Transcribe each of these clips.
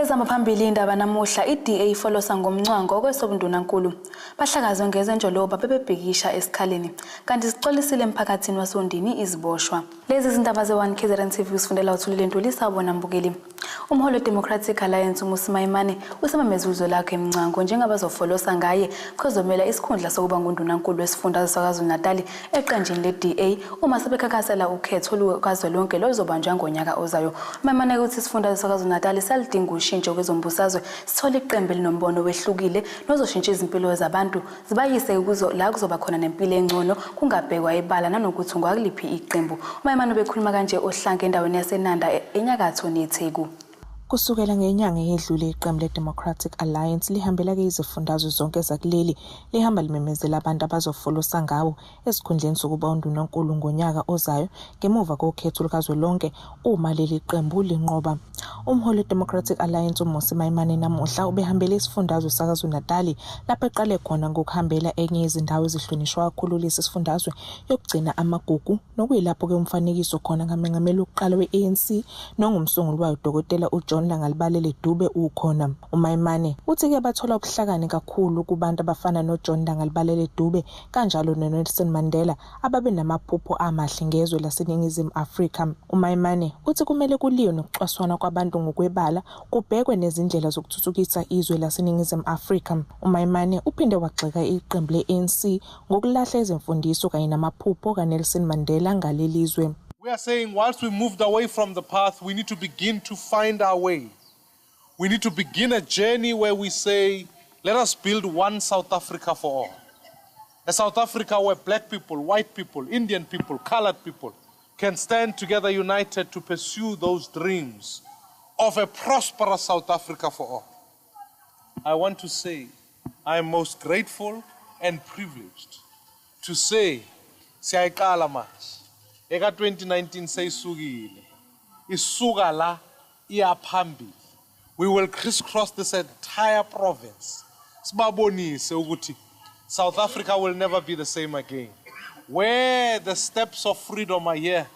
Ezamaphambili indaba namuhla, i-DA ifolosa ngoMncwango kwesobundunankulu. Bahlakazwe ngezenjoloba bebebhikisha esikhaleni. Kanti sixolisile emphakathini wasoNdini iziboshwa. Lezi zindaba ze-1 KZN TV usifundela uThulile Ntuli. Sawubona mbukeli. Umholi we-Democratic Alliance uMmusi Maimane usememeze uZwelakhe Mncwango njengabazofolosa ngaye kwezomela isikhundla sokuba ngundunankulu wesifundazwe saKwaZulu-Natali eqenjini le-DA uma sebekhankasela ukhetho lukazwelonke oluzobanjwa ngonyaka ozayo. Maimane uthi isifundazwe saKwaZulu-Natali salidinga ushintsho kwezombusazwe, sithole iqembu elinombono wehlukile nozoshintsha izimpilo zabantu zibayise kuzo la kuzoba khona nempilo engcono, kungabhekwa ibala nanokuthi ungwakuliphi iqembu. UMaimane ubekhuluma kanje oHlange endaweni yaseNanda enyakatho neTheku. Kusukela ngenyanga eyedlule, iqembu le-Democratic Alliance lihambela-ke izifundazwe zonke zakuleli, lihamba limemezela abantu abazofolosa ngawo esikhundleni sokuba undunankulu ngonyaka ozayo ngemuva kokhetho lukazwelonke uma leli qembu linqoba. Umholi we-Democratic Alliance uMmusi Maimane namuhla ubehambele isifundazwe saKwaZulu-Natali, lapho eqale khona ngokuhambela enye yezindawo ezihlonishwa kakhulu lesi sifundazwe yokugcina amagugu, nokuyilapho-ke umfanekiso khona kamengameli wokuqala we-ANC nongumsunguli wayo, Dr uJohn Langalibalele Dube, ukhona. UMaimane uthi-ke bathola ubuhlakani kakhulu kubantu abafana noJohn Langalibalele Dube kanjalo noNelson Mandela, ababe namaphupho amahle ngezwe laseNingizimu Afrika. UMaimane uthi kumele kuliwe nokucwaswana kwabantu ngokwebala, kubhekwe nezindlela zokuthuthukisa izwe laseNingizimu Afrika. UMaimane uphinde wagxeka iqembu le-ANC ngokulahla izimfundiso kanye namaphupho kaNelson Mandela ngaleli zwe. We are saying, whilst we moved away from the path, we need to begin to find our way. We need to begin a journey where we say, let us build one South Africa for all. A South Africa where black people, white people, Indian people, colored people can stand together united to pursue those dreams of a prosperous South Africa for all. I want to say I am most grateful and privileged to say siyayiqala manje, eka 2019 seyisukile, isuka la iya phambili. We will crisscross this entire province, sibabonise ukuthi South Africa will never be the same again. Where the steps of freedom are here,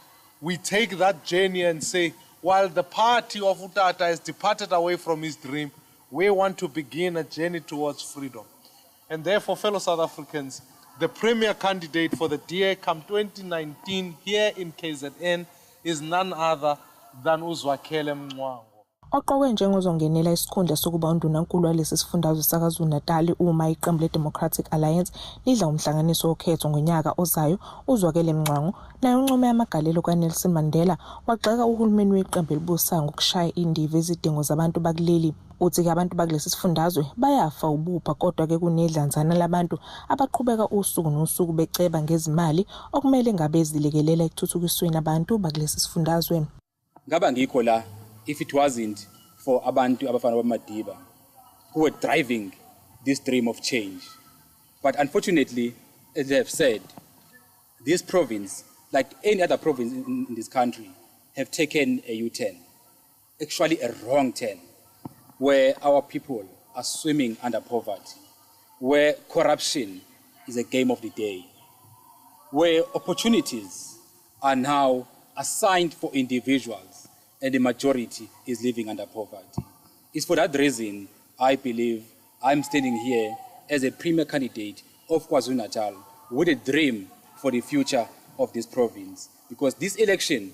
we take that journey and say, while the party of utata has departed away from his dream, we want to begin a journey towards freedom. And therefore, fellow South Africans, the premier candidate for the DA come 2019 here in KZN is none other than uZwakele Mncwango. Oqokwe njengozongenela isikhundla sokuba undunankulu walesi sifundazwe saKwaZulu-Natali uma iqembu le-Democratic Alliance lidla umhlanganiso wokhetho ngonyaka ozayo, uZwakele Mncwango, naye uncome amagalelo kaNelson Mandela, wagxeka uhulumeni weqembu elibusayo ngokushaya indiva izidingo zabantu bakuleli. Uthi-ke abantu bakulesi sifundazwe bayafa ubupha, kodwa-ke kunedlanzana labantu abaqhubeka usuku nosuku beceba ngezimali okumele ngabe zilekelela ekuthuthukisweni abantu bakulesi sifundazwe. Ngaba ngikho la if it wasn't for abantu abafana baMadiba who were driving this dream of change. But unfortunately, as they have said, this province, like any other province in this country, have taken a U-turn, actually a wrong turn, where our people are swimming under poverty, where corruption is a game of the day, where opportunities are now assigned for individuals and the majority is living under poverty. It's for that reason I believe I'm standing here as a premier candidate of KwaZulu-Natal with a dream for the future of this province, because this election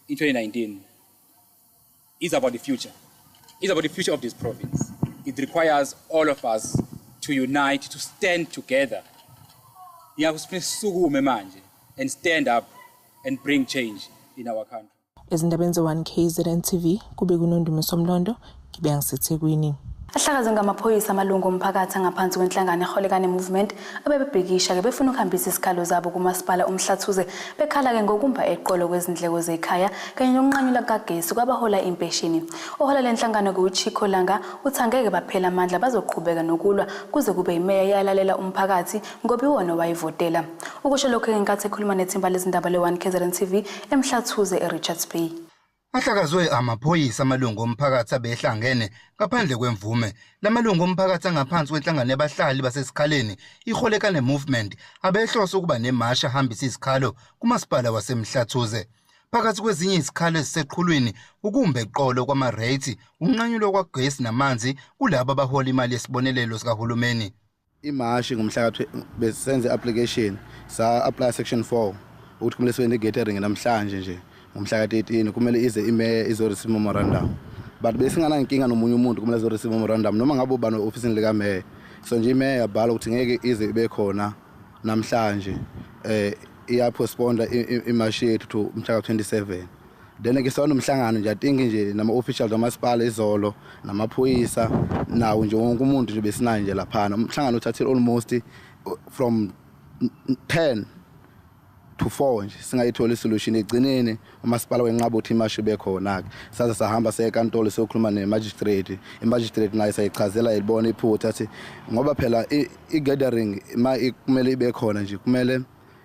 in 2019 is about the future. It's about the future of this province. It requires all of us to unite, to stand together. Sisukume manje and stand up and bring change in our country. Ezindabeni ze-1 KZN TV, kube kuNondumiso Mlondo, ngibe ngiseThekwini. Ahlakazwe ngamaphoyisa amalungu omphakathi angaphansi kwenhlangano eHolekane Movement abebebhikisha-ke befuna ukuhambisa izikhalo zabo kumasipala uMhlathuze, bekhala-ke ngokumba eqolo kwezindleko zekhaya kanye nokunqanyulwa kukagesi kwabahola impesheni. Ohola le nhlangano-ke uChicco Langa uthi angeke baphele amandla, bazoqhubeka nokulwa kuze kube imeya yalalela umphakathi ngoba iwona wayivotela. Ukusho lokhu ngenkathi ekhuluma nethimba lezindaba le-1 KZN TV eMhlathuze eRichards Bay. Ahlakazwe amaphoyisa amalungu omphakathi abehlangene ngaphandle kwemvume. Lamalungu omphakathi angaphansi kwenhlangano yabahlali basesikhaleni iHolekane Movement abehlose ukuba nemasha ahambisa izikhalo kumasipala waseMhlathuze. Phakathi kwezinye izikhalo eziseqhulwini ukumba eqolo kwama-rates, unqanyulwa kwagesi namanzi kulabo abahola imali yesibonelelo sikahulumeni. Imashi ngomhla besenze application sa apply section 4 ukuthi kumele sibe ne-gathering namhlanje nje ngomhla ka-13 kumele ize imeya izo-receive memorandum, but besinganankinga nomunye umuntu kumele azo-receive memorandum noma ngabe ubani ofisini likameya. So nje imeya yabhala ukuthi ngeke ize ibe khona namhlanje, iyapostponda imashi yethu to mhla ka-27. Then ke sanomhlangano nje, I think nje nama-officials amasipala izolo namaphoyisa nawo nje wonke umuntu nje besinayo nje laphana. Umhlangano uthathile almost from 10 to 4 nje singayithola isolution. Egcineni umasipala wenqaba ukuthi imashi ibe khona-ke, saze sahamba siye enkantolo siyokhuluma ne-magistrate. I-magistrate nayo sayichazela ilibona iphutha, athi ngoba phela i-gathering ma kumele ibe khona nje kumele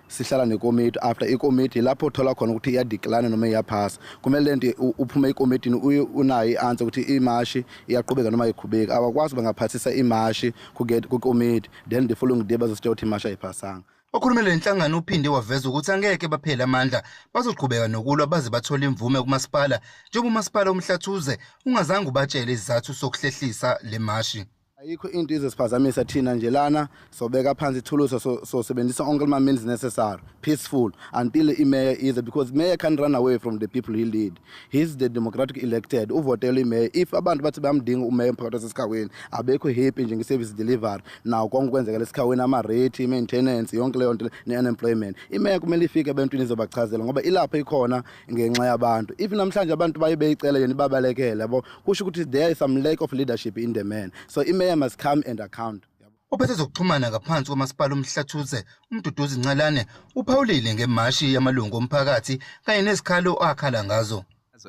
sihlala nekomiti. After ikomiti lapho uthola khona ukuthi iyadecline noma iyaphasa, kumele lento uphume ekomitini unayo i-answer ukuthi imashi iyaqhubeka noma ayiqhubeki. Awakwazi bangaphathisa imashi kukomiti then the following day bazositshela ukuthi imashi ayiphasanga. Okhulumela lenhlangano uphinde waveza ukuthi angeke baphele amandla, bazoqhubeka nokulwa baze bathole imvume kumasipala, njengoba umasipala uMhlathuze ungazange ubatshele isizathu sokuhlehlisa le mashi. Ayikho into izosiphazamisa thina nje lana, sobeka phansi ithulusi, sosebenzisa onke ama means necessary peaceful until imayor ize, because mayor can't run away from the people he lead. He's the democratic elected, uvotele imayor. If abantu bathi bayamdinga umayor emphakathi waseSikhaweni, abekho happy nje nge-service delivery nawo konke kwenzekela eSikhaweni, ama-rate, i-maintenance, yonke leyo nto ne-unemployment, imayor kumele ifike ebantwini izobachazela ngoba ilapho ikhona ngenxa yabantu. If namhlanje abantu baye beyicela yena ibabalekele yabo, kusho ukuthi there is some lack of leadership in the man, so imayor must come and account. Ophethe zokuxhumana ngaphansi komasipala uMhlathuze uMduduzi Ncalane uphawulile ngemashi yamalungu omphakathi kanye nezikhalo akhala ngazo.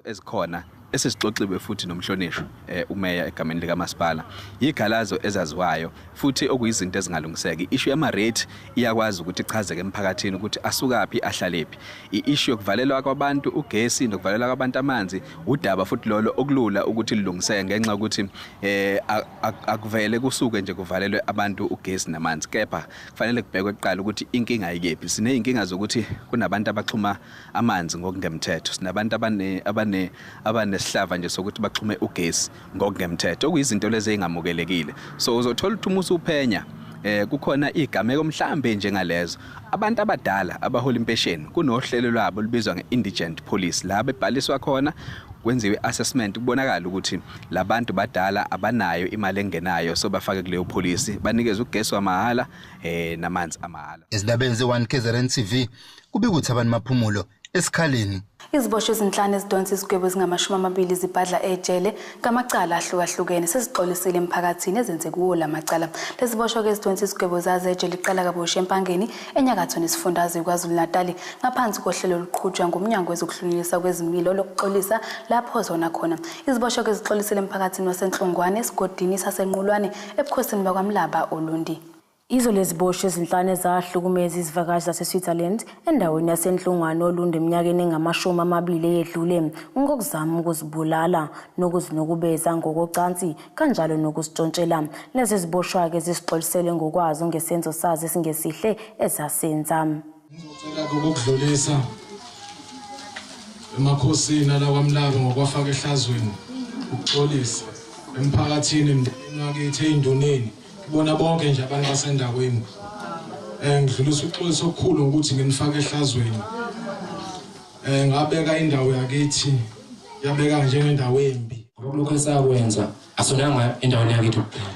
Ezikhona esesixoxiwe futhi nomhlonishwa umeya egameni likamasipala yikhalazo ezaziwayo futhi okuyizinto ezingalungiseki. Issue yama-rate iyakwazi ukuthi ichazeke emphakathini ukuthi asukaphi ahlalephi. I-issue yokuvalelwa kwabantu ugesi nokuvalelwa kwabantu amanzi udaba futhi lolo okulula ukuthi lilungiseke ngenxa yokuthi akuvele kusuke nje kuvalelwe abantu ugesi namanzi, kepha kufanele kubhekwe kuqala ukuthi inkinga ayikephi. Siney'nkinga zokuthi kunabantu abaxhuma amanzi ngokungemthetho, sinabantu abanesihlava nje sokuthi baxhume ugesi ngokungemthetho, okuyizinto lezi ezingamukelekile. So uzothola ukuthi uma usuphenya kukhona igameko mhlambe njengalezo. Abantu abadala abahola impesheni kunohlelo lwabo olubizwa nge-indigent police, la bebhaliswa khona kwenziwe assessment kubonakala ukuthi labantu badala abanayo imali engenayo, so bafake kuleyo policy banikezwe ugesi wamahhala namanzi amahhala. Ezindabeni ze-1 KZN TV kubika uThabani Maphumulo eSikhaleni. Iziboshwa ezinhlanu ezidonsa izigwebo ezingama-20 zibhadla ejele ngamacala ahlukahlukene sezixolisile emphakathini ezenze kuwo lamacala. Leziboshwa ke ezidonsa izigwebo zazo ejele iqala kabusha eMpangeni enyakatho nesifundazwe KwaZulu-Natal ngaphansi kohlelo oluqhutshwa ngumnyango wezokuhlunyelelisa kwezimilo lokuxolisa lapho zona khona. Iziboshwa ke ezixolisile emphakathini waseNhlongwane esigodini saseNqulwane ebukhosini bakwaMlaba Olundi. Izo leziboshwa ezinhlanu ezahlukumeza izivakashi zaseSwitzerland endaweni yaseNhlongwane Olundi eminyakeni engama-20 eyedlule ngokuzama ukuzibulala nokuzinukubeza ngokocansi kanjalo nokusitshontshela. Lezi ziboshwa-ke zisixolisele ngokwazo ngesenzo sazo esingesihle ezasenza. Ngizocela ukukudlulisa emakhosini alakwaMlaba ngokwafaka ehlazweni, ukuxolisa emphakathini, emndenini wakithi, ey'nduneni, bona bonke nje abantu basendaweni. Ngidlulisa uxoliso okukhulu ngokuthi nginifake ehlazweni. Ngabeka indawo yakithi yabeka njengendawo embi. Ngoba lokho esakwenza asonanga endaweni yakithi kuphela,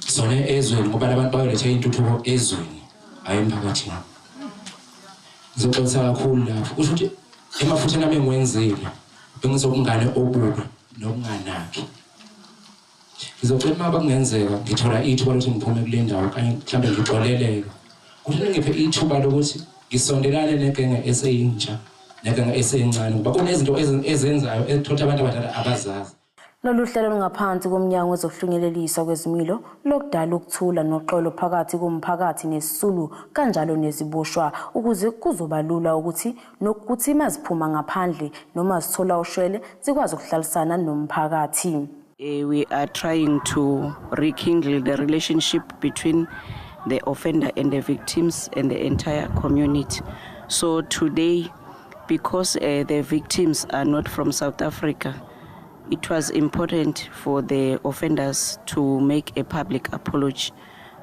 sone ezweni, ngoba labantu bayoletha intuthuko ezweni hayi emphakathini. Ngizoxolisa kakhulu lapho, kusho ukuthi emafutheni ami engiwenzile bengizobungane obubi nokunganaki. Ngizocela uma kungenzeka ngithola ithuba lokuthi ngiphume kule ndawo okanye mhlawumbe ngixoleleke, ukuthi ningiphe ithuba lokuthi ngisondelane negenge eseyintsha negenge eseyincane, ngoba kunezinto ezenzayo ezithola abantu abadala abazazi. Lolu hlelo lungaphansi komnyango wezokuhlunyeleliswa kwezimilo lokudala ukuthula noxolo phakathi komphakathi nesisulu kanjalo neziboshwa, ukuze kuzoba lula ukuthi nokuthi maziphuma ngaphandle noma zithola ushwele zikwazi ukuhlalisana nomphakathi. We are trying to rekindle the relationship between the offender and the victims and the entire community. So today Because the victims are not from South Africa, it was important for the offenders to make a public apology.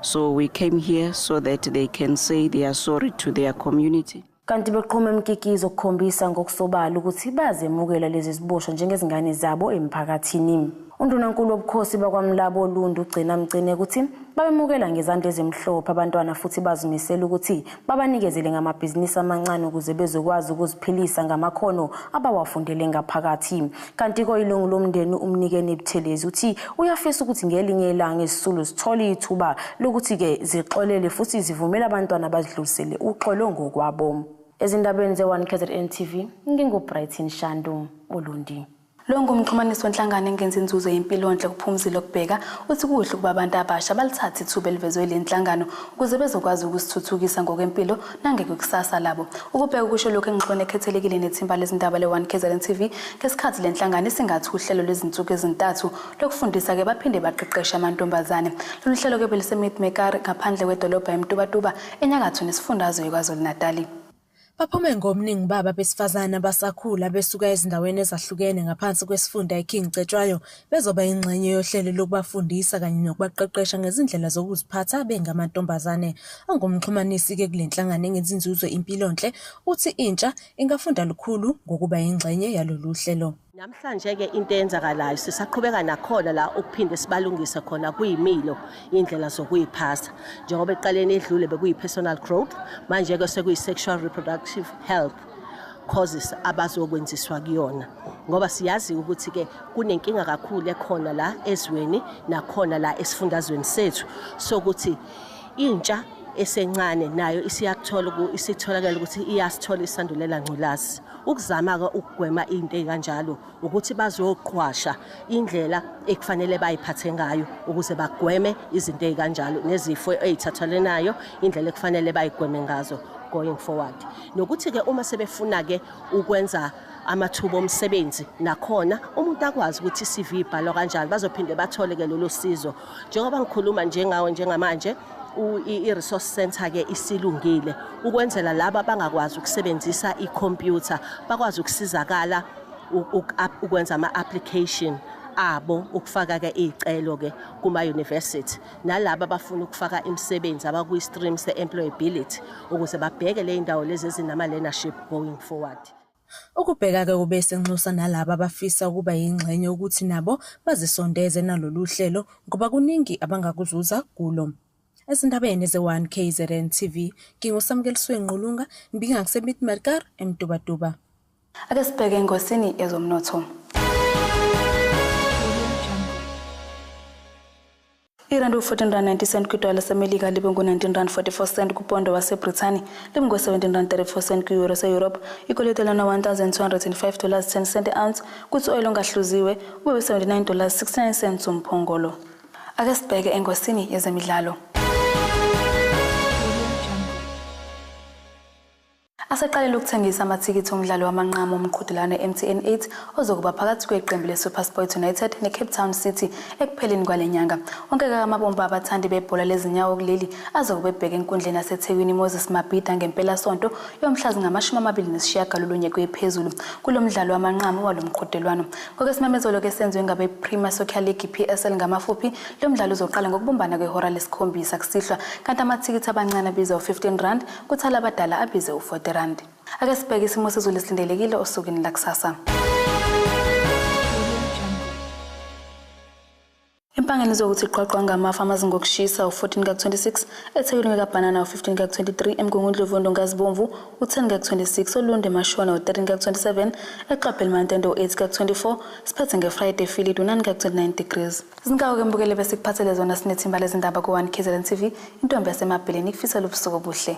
So we came here so that they can say they are sorry to their community. Kanti beqhuma emkikizo ukukhombisa ngokusobala ukuthi bazemukela lezi ziboshwa njengezingane zabo emphakathini. Undunankulu wobukhosi bakwaMlabo Olundi uGcina Mcine ukuthi babemukela ngezandla ezimhlophe abantwana futhi bazimisela ukuthi babanikezele ngamabhizinisi amancane ukuze bezokwazi ukuziphilisa ngamakhono abawafundele ngaphakathi. Kanti koyilungu lomndeni uMnikeni Buthelezi uthi uyafisa ukuthi ngelinye ilanga izisulu zithole ithuba lokuthi-ke zixolele futhi zivumele abantwana bazidlulisele uxolo ngokwabo. Ezindabeni ze-1 KZN TV, nginguBrighton Shandu, Olundi. Lo ngumxhumanisi wenhlangano engenza inzuzo yempilonhle kuPhumzile Kubheka uthi kuhle ukuba abantu abasha balithathe ithuba elivezwe le nhlangano ukuze bezokwazi ukusithuthukisa ngokwempilo nangekusasa labo. Ukubheka kusho lokhu engxoxweni ekhethelekile nethimba lezindaba le-1 KZN TV ngesikhathi le nhlangano isingathi uhlelo lwezinsuku ezintathu lokufundisa-ke baphinde baqeqeshe amantombazane. Lolu hlelo-ke beluseMidmekar ngaphandle kwedolobha eMtubatuba enyakatho nesifundazwe iKwaZulu-Natali. Baphume ngobuningi babo abesifazane abasakhula besuka ezindaweni ezahlukene ngaphansi kwesifunda iKing Cetshwayo bezoba ingxenye yohlelo lokubafundisa kanye nokubaqeqesha ngezindlela zokuziphatha bengamantombazane. Ongumxhumanisi-ke kule nhlangano engenza inzuzo Impilonhle uthi intsha ingafunda lukhulu ngokuba ingxenye yalolu hlelo. Namhlanje-ke into eyenzakalayo sisaqhubeka nakhona la ukuphinde sibalungise khona kuyimilo indlela zokuyiphatha. Njengoba ekuqaleni edlule bekuyi-personal growth, manje-ke sekuyi-sexual reproductive health causes abazokwenziswa kuyona. Ngoba siyazi ukuthi-ke kunenkinga kakhulu ekhona la ezweni nakhona la esifundazweni sethu sokuthi intsha esencane nayo isiyakuthola isitholakala ukuthi iyasithola isandulela ngculazi. Ukuzama-ke ukugwema into ey'kanjalo ukuthi bazoqhwasha indlela ekufanele bayiphathe ngayo ukuze bagweme izinto ey'kanjalo nezifo ey'thathelwenayo, indlela ekufanele bayigweme ngazo going forward. Nokuthi-ke uma sebefuna-ke ukwenza amathuba omsebenzi nakhona umuntu akwazi ukuthi i-CV ibhalwa kanjani, bazophinde bathole-ke lolo sizo. Njengoba ngikhuluma njengawo njengamanje i-resource center ke isilungile ukwenzela laba abangakwazi ukusebenzisa ikhompyutha bakwazi ukusizakala ukwenza ama-application abo ukufaka ke iy'celo ke kuma-university nalaba abafuna ukufaka imisebenzi abakwi-stream se-employability ukuze babheke le y'ndawo lezi ezinama-learnership going forward. Ukubheka-ke ube senxusa nalaba abafisa ukuba yingxenye ukuthi nabo bazisondeze nalolu hlelo ngoba kuningi abangakuzuza kulo. Ezindabeni ze-1 KZN TV, nginguSamukeliswe Ngqulunga, ngibika ngaseMidmerkar eMtubatuba. Ake sibheke engosini yezomnotho. Irandi u-14.90 cent kwidola laseMelika libe ngu-19.44 cent kupondo waseBrithani, libe ngu-17.34 cent kwi-euro yase-Europe. Igolide lona $1,205 10 cent ounce, kuthi oil ongahluziwe ube $79.69 umphongolo. Ake sibheke engosini yezemidlalo. Aseqalile ukuthengisa amathikithi omdlalo wamanqamu omqhudelwano MTN 8 ozokuba phakathi kweqembu le-SuperSport United ne-Cape Town City ekupheleni kwale nyanga. Wonke amabombo abathandi bebhola lezinyawo kuleli azokuba ebheke enkundleni yaseThekwini Moses Mabhida ngempelasonto yomhla zingama-29 kuye phezulu kulo mdlalo wamanqamu walo mqhudelwano. Ngokwesimemezelo ke senziwe ngabe-Premier Soccer League, PSL ngamafuphi, lo mdlalo uzoqala ngokubumbana kwehora lesikhombisa kusihlwa, kanti amathikithi abancane abiza u-15 rand, kuthi abadala abize u-40 rand. Ake sibheke isimo sezulu esilindelekile osukwini lakusasa. Empangeni zokuthi iqoqwa ngamafu amazinga okushisa u-14 ka-26, eThekwini kaBhanana u-15 ka-23, eMgungundlovu Ndongazibomvu u-10 ka-26, Olundi Mashona u-13 ka-27, eXabheli Mantende u-8 ka-24, siphethe ngeFriday Philly u-9 ka-29 degrees. Izinkawu-ke mbukele besikuphathele zona sinethimba lezindaba ku-1 KZN TV, intombi yasemabheleni ikufisela ubusuku obuhle.